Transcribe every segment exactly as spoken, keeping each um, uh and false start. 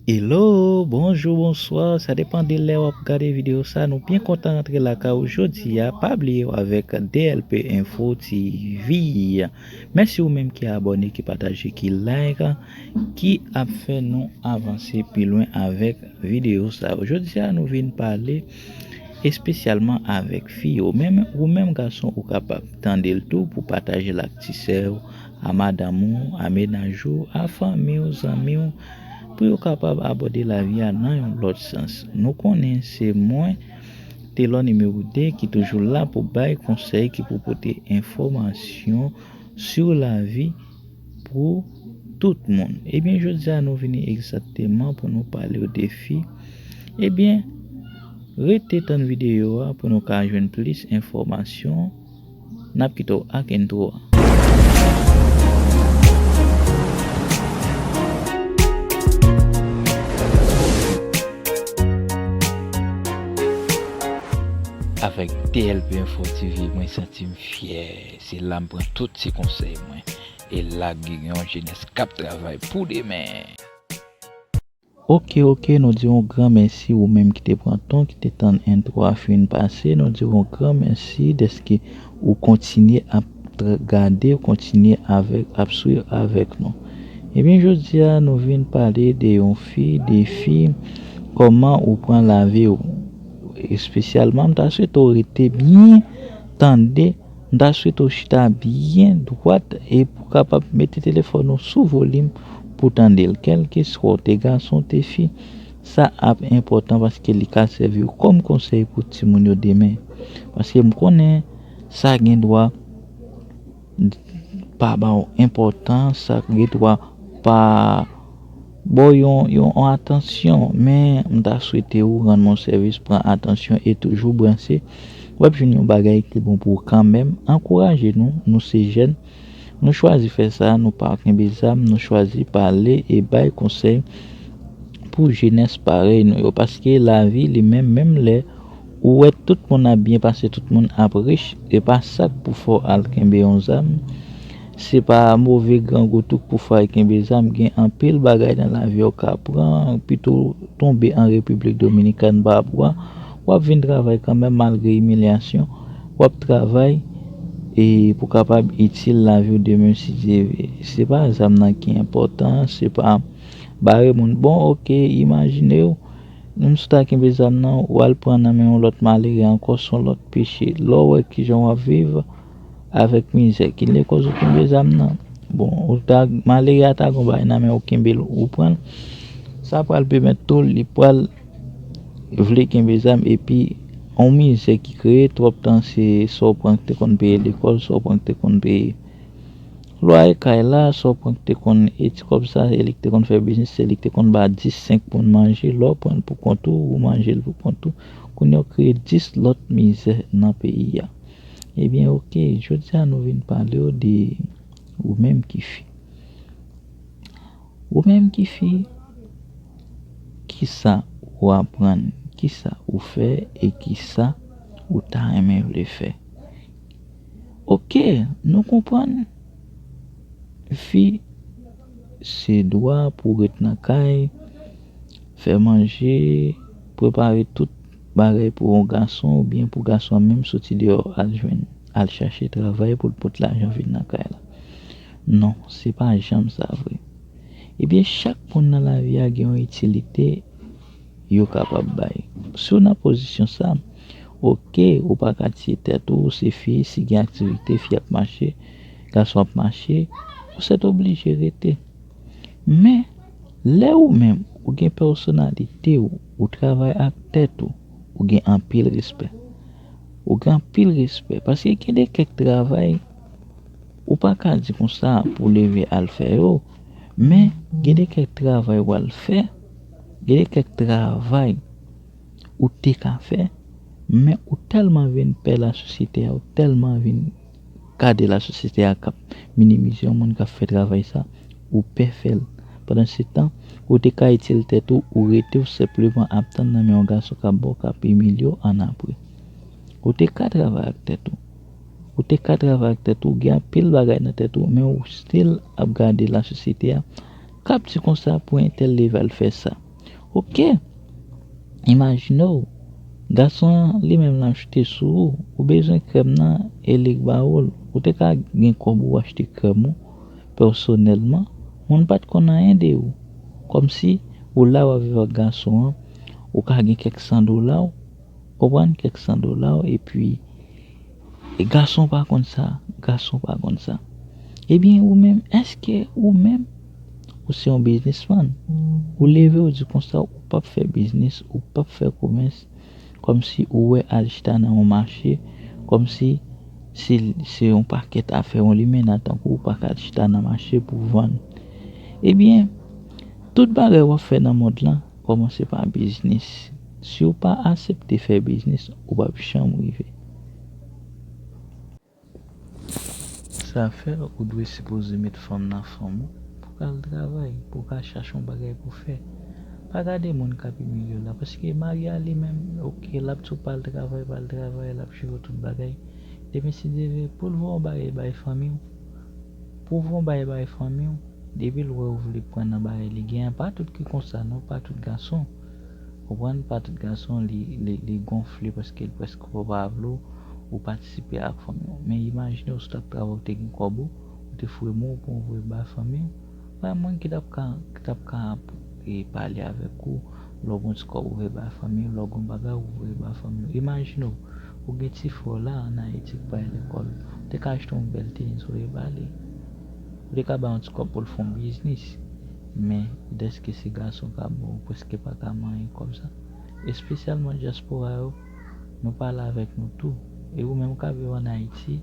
Hello, bonjou, bonswa, sa depann de lè w ap gade videyo sa. Nou byen kontan rantre lakay ou jodi a. Pa bliye w avèk D L P Info T V. Mèsi ou menm ki abòne, ki pataje, ki like, ki ap fè nou avanse pi lwen avèk videyo sa. Jodi a nou vin pale espesyalman avèk fi yo. Men ou menm gason ou kapab tande l tou pou pataje l ak ti sè w, a madanm ou, a mennaj ou, a fanmi w, zanmi w, pou yo kapab abòde lavi a nan yon lòt sans. Nou konnen se mwen, Telò nimewo de, ki toujou la pou bay konsèy, ki pou pote enfòmasyon sou lavi pou tout moun. Ebyen, jodi a nou vini egzakteman pou nou pale w de fi. Ebyen, rete tann videyo a pou nou ka jwenn plis enfòmasyon. N ap kite w ak entwo a. Avèk D L P Info T V, mwen santi m fyè. Se la m pran tout ti konsèy mwen. E la gen yon jenès k ap travay pou demen. Oke, oke, nou di yon gran mèsi ou menm ki te pran tan, ki te tann entwo a fin pase. Nou di yon gran mèsi dèske ou kontinye ap tra-, gade, ou kontinye avèk, ap swiv avèk nou. Ebyen, jodi a, nou vin pale de yon fi, de fi, kòman ou pran lavi w. Espesyalman, m ta swete w rete byen tande, m ta swete w chita byen dwat e pou kapab mete telefòn ou sou volim pou tande l. Kèlkeswa w te gason, te fi, sa ap enpòtan paske li ka sèvi w kòm konsèy pou timoun yo demen. Paske m konnen sa gen dwa pa ba w enpòtans, sa gen dwa pa ba w yon, yon, yon atansyon, men m ta swete w rann mwen sèvis, pran atansyon e toujou branche. W ap jwenn yon bagay ki bon pou ou kanmenm. Ankouraje nou, nou se jèn. Nou chwazi fè sa, nou pa kenbe zam, nou chwazi pale e bay konsèy pou jenès parèy nou yo. Paske lavi li menm, menm lè ou wè tout moun ap byen pase, tout moun ap rich, e pa sa k pou fè w al kenbe yon zam. Se pa move grangou tou k pou fè w al kenbe zam. Gen anpil bagay nan lavi w ka pran, pito tonbe an Repiblik Dominikèn pa pran. W ap vin travay kanmenm malgre imilyasyon. W ap travay e pou kapab itil lavi w demen si Dye vle. Se pa zam nan ki enpòtan, se pa bare moun. Bon, oke, imajine w, menm si w ta kenbe zam nan, w al pran nan men yon lòt malere ankò, se yon lòt peche. Lè w wè kijan w ap viv avèk mizè, ki lekòz ou kenbe zam nan. Bon, ou ta, malere a ta gon bagay nan men w, kenbe l, ou pran l. Sa pral pèmèt tou, li pral vle kenbe zam, epi yon mizè ki kreye twòp tan, se sa w pran k te konn peye lekòl, sa w pran k te konn peye lwaye kay la, sa w pran k te konn, e ti kòb sa, se li k te konn fè biznis, se li k te konn ba dis, senk moun manje, lè w pran l pou kont ou, ou manje l pou kont ou, kounye a w kreye dis lòt mizè nan peyi a. Ebyen, oke, jodi a nou vin pale w de ou menm ki fi. Ou menm ki fi, kisa ou aprann, kisa ou fè e kisa ou ta renmen vle fè. Oke, nou konprann. Fi, se dwa pou w ret nan kay, fè manje, prepare tout bagay pou yon gason oubyen pou gason an menm soti deyò al jwenn, al chache travay pou l pot lajan vin nan kay la. Non, se pa janm sa vre. Ebyen, chak moun nan lavi a gen yon itilite yo kapab bay. Si w nan pozisyon sa, oke, ou pa ka tiye tèt ou, ou se fi, si gen aktivite, fi ap mache, gason ap mache, ou sètoblije rete. Men, lè ou menm, ou gen pèsonalite w, ou travay ak tèt ou, ou gen anpil respè. Ou gen anpil respè, paske gen de kèk travay, ou pa ka di konsa pou leve al fè yo, men gen de kèk travay w al fè, gen de kèk travay ou te ka fè, men ou tèlman vin pè lasosyete a, ou tèlman vin gade lasosyete a k ap minimize yon moun k ap fè travay sa, ou pè fè l. Pandansetan, ou te ka itil tèt ou, ou rete w senpleman ap tann nan men yon gason k ap ba w, k ap imilye w annapre. Ou te ka travay ak tèt ou. Ou te ka travay ak tèt ou, gen anpil bagay nan tèt ou, men ou still ap gade lasosyete a k ap di konsa pou entèl leve al fè sa. Ok. Imajine w, gason an li menm l ap chite sou ou, ou bezwen krèm nan e li k ba ou l. Ou te ka gen kòb ou achte krèm ou pèsonèlman, moun pa t konn anyen de ou. Kòmsi ou la w ap viv ak gason an, ou ka gen kèk san dola w, konprann, kèk san dola w, epi e gason pa konn sa, gason pa konn sa. Ebyen, ou menm, èske ou menm, ou se yon biznismann? Ou leve, ou di konsa, ou p ap fè biznis, ou p ap fè komès, kòmsi ou wè al chita nan yon mache, kòmsi se, se yon pakèt afè, yon limena tankou ou pa ka al chita nan mache pou vann. Ebyen, tout bagay w ap fè nan mond lan, kòmanse pa biznis. Si w pa aksepte fè biznis, ou p ap janm rive. Sa fè ou dwe sipoze met fanm nan fanm ou pou w ka al travay, pou w ka chache yon bagay pou w fè. Pa gade moun k ap imilye w la, paske mari a li menm, ok, l ap di w pa al travay, pa al travay, l ap jere tout bagay. Demen si Dye vle, pou l voye yon bagay bay fanmi w, pou l voye yon bagay bay fanmi w, depi l wè ou vle pran nan bagay li genyen, pa tout ki konsa non, pa tout gason. Konprann, pa tout gason li, li, li gonfle paske l prèske pa vle w, ou patisipe ak fanmi w. Men imajine w si w t ap travay, ou te gen kòb ou, ou te foure men w pou w voye bay fanmi w. Pa moun ki t ap ka, ki t ap ka e pale avèk ou, lè w gon ti kòb ou voye bay fanmi w, lè w gon bagay ou voye bay fanmi w. Imajine w, ou gen ti frè w la ann Ayiti ki pa al lekòl, ou te ka achte yon bèl tenis voye ba li. Ou te ka bay yon ti kòb pou l fè yon biznis. Men, dèske se gason k ap ba w, ou prèske pa ka manyen kòb sa. Espesyalman dyaspora yo, nou pale avèk nou tou. E ou menm k ap viv ann Ayiti,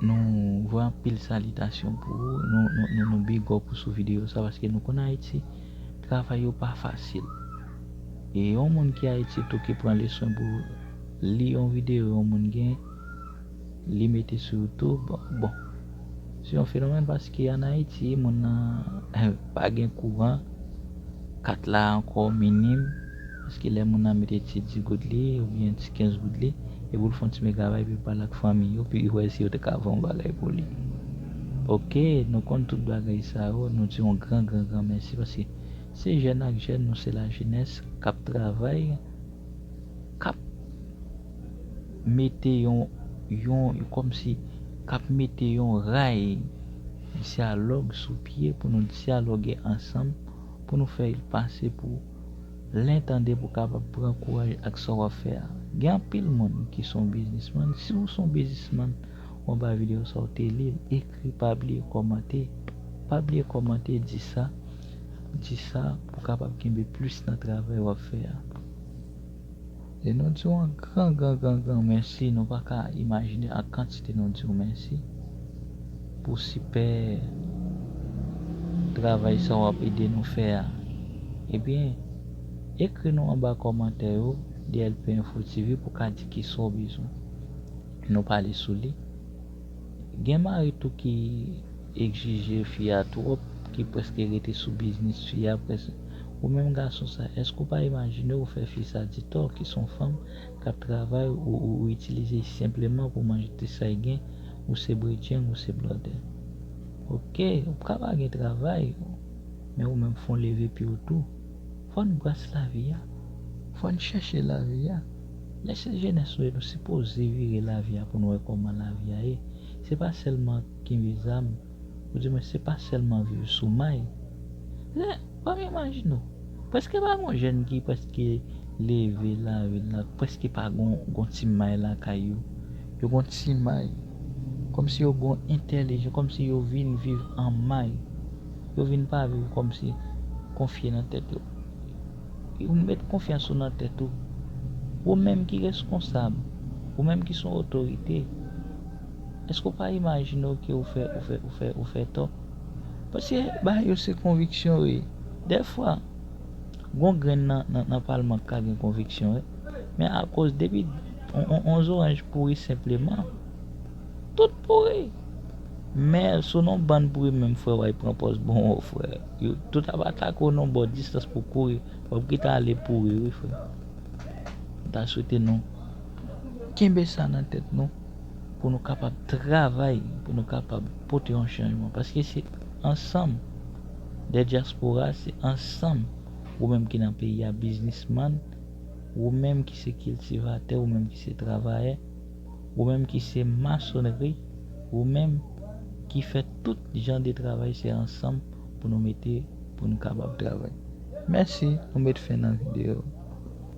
nou voye anpil salitasyon pou ou, nou, nou, nou, nou big up ou sou videyo sa, paske nou konn Ayiti, travay yo pa fasil. E yon moun ki Ayiti tou ki pran leson pou li yon videyo yon moun gen, li mete sou YouTube, bon, se yon fenomèn paske ann Ayiti, moun nan pa gen kouran, kat la ankò minim, paske lè moun nan mete ti dis goud li, oubyen ti kenz goud li, e pou l fè yon ti megabay, epi l pale ak fanmi yo, pou l wè si yo te ka fè yon bagay pou li. Ok, nou konn tout bagay sa yo, nou di yon gran, gran, gran mèsi, paske se jèn ak jèn, nou se lajenès k ap travay, k ap mete yon, yon, kòmsi, k ap mete yon ray dyalòg sou pye pou nou dyalòge ansanm, pou nou fè l pase pou lentande pou kapab pran kouraj ak sa w ap fè a. Gen anpil moun ki se yon biznismann. Si w se yon biznismann, w anba videyo sa w te li l, ekri, pa bliye kòmante. Pa bliye kòmante, di sa, di sa pou w kapab kenbe plis nan travay w ap fè a. E nou di w yon gran, gran, gran, gran mèsi. Nou pa ka imajine ak kantite nou di w mèsi pou sipè travay sa w ap ede nou fè a. Ebyen, ekri nou anba kòmantè yo, D L P Info T V, pou w ka di kisa w bezwen. Nou pale sou li. Gen mari tou ki egzije fi a twòp, ki prèske rete sou biznis fi a, prèske. Ou menm gason sa, èske w pa imajine w fè fi sa di tò, ki se yon fanm k ap travay, ou, ou, ou itilize senpleman pou manje ti sa l gen, ou se bredjeng, ou se blòdè. Ok, ou ka pa gen travay, men ou menm fò w leve pye w tou. Fò n bras lavi a. Fò n chèche lavi a. Lè se jenès nou ye, nou sipoze vire lavi a pou n wè kòman lavi a ye. Se pa sèlman kenbe zam, ou di mwen se pa sèlman viv sou may. Lè, pa m imajine w. Prèske pa gon jèn ki prèske leve lavil la, prèske pa gon, gon ti may lakay yo. Yo gon ti may. Kòmsi yo gon entèlijans, kòmsi yo vin viv an may. Yo vin pa viv kòmsi konfye nan tèt yo. Ou met konfyans ou nan tèt ou. Ou menm ki reskonsab, ou menm ki se yon otorite, èske w pa imajine w ke w fè, w fè, w fè, w fè tò? Paske bagay yo se konviksyon yo ye. Dèfwa, gon grenn nan, nan, nan palman k ka gen konviksyon, wi. Men akoz depi on, on, on zoranj pouri senpleman, tout pouri. Men sou non bann pouri menm, frè, w al pran pòz bon, frè. Yo tout ap atake w nan bò distans pou kouri. W ap kite ale pouri, wi, frè. M ta swete nou kenbe sa nan tèt nou, pou nou kapab travay, pou nou kapab pote yon chanjman. Paske se ansanm, de dyaspora, se ansanm ou menm ki nan peyi a, biznismann, ou menm ki se kiltivatè, ou menm ki se travayè, ou menm ki se masonri, ou menm ki fè tout jan de travay, se ansanm pou nou mete, pou nou kapab travay. Mèsi, nou met fen nan videyo.